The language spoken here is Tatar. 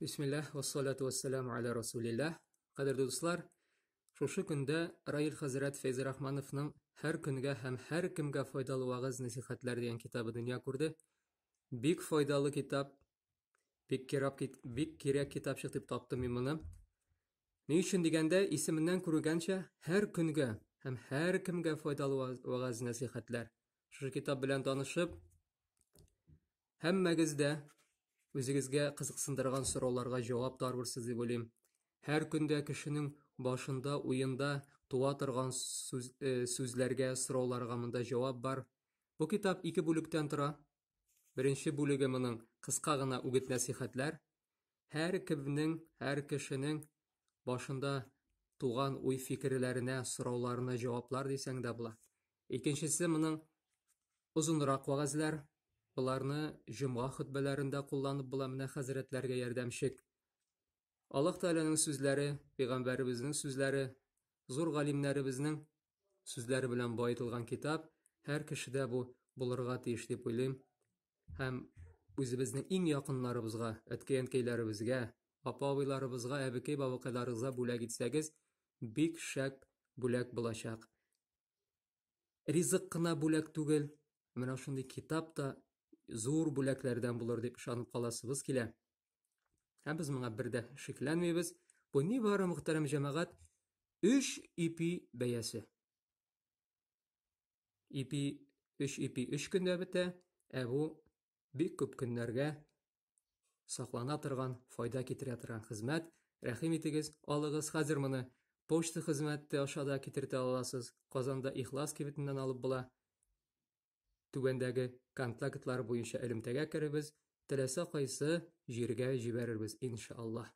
Бисмилләһ, вассалату вассаламу аля расулилләһ. Кадерле дуслар, шушы көндә Раил хәзрәт Фәйзрахмановның Һәр көнгә һәм һәр кемгә файдалы вәгазь-нәсихәтләр дигән китабы дөнья күрде. Бик файдалы китап, бик кирәк, бик кирәк китапчык дип таптым мин моны. Ни өчен дигәндә, исеменнән күренгәнчә, һәр көнгә һәм һәр кемгә файдалы вәгазь-нәсихәтләр. Шушы китап белән танышып, Һәммәгез дә үзегезгә кызыксындырган сорауларга җавап табырсыз дип уйлыйм. Һәр көндә кешенең башында, уенда туа торган сүз, э, сүзләргә, сорауларга монда җавап бар. Бу китап ике бүлектән тора. Беренче бүлеге моның кыска гына үгет-нәсихәтләр. Һәр кемнең, һәр кешенең башында туган уй-фикерләренә, сорауларына җаваплар дисәң дә була. Икенчесе моның озынрак вәгазьләр. Боларны җомга хөтбәләрендә кулланып була, менә хәзрәтләргә ярдәмчек. Аллаһ Тәгаләнең сүзләре, пәйгамбәребезнең сүзләре, зур галимнәребезнең сүзләре белән баетылган китап. Һәр кешедә бу булырга тиеш дип уйлыйм. Һәм үзебезнең иң якыннарыбызга, әткәй-әнкәйләребезгә, апа-абыйларыбызга, әбекәй-бабакайларыбызга бүләк итсәгез, бик шәп бүләк булачак. Ризык кына бүләк түгел, менә шундый китап та зур бүләкләрдән булыр дип ышанып каласыбыз килә. Һәм без моңа бер дә шикләнмибез. Бу нибары, мөхтәрәм җәмәгать, 3 ипи бәясе. Ипи 3 ипи 3 көндә бетә, ә бу бик күп көннәргә саклана торган, файда китерә торган хезмәт. Рәхим итегез, алыгыз. Хәзер моны почта хезмәте аша да китертә аласыз. Казанда Ихлас кибетеннән алып була. Түбәндәге контактлар буенча элемтәгә керегез, теләсә кайсы җиргә җибәрербез, иншаллаһ.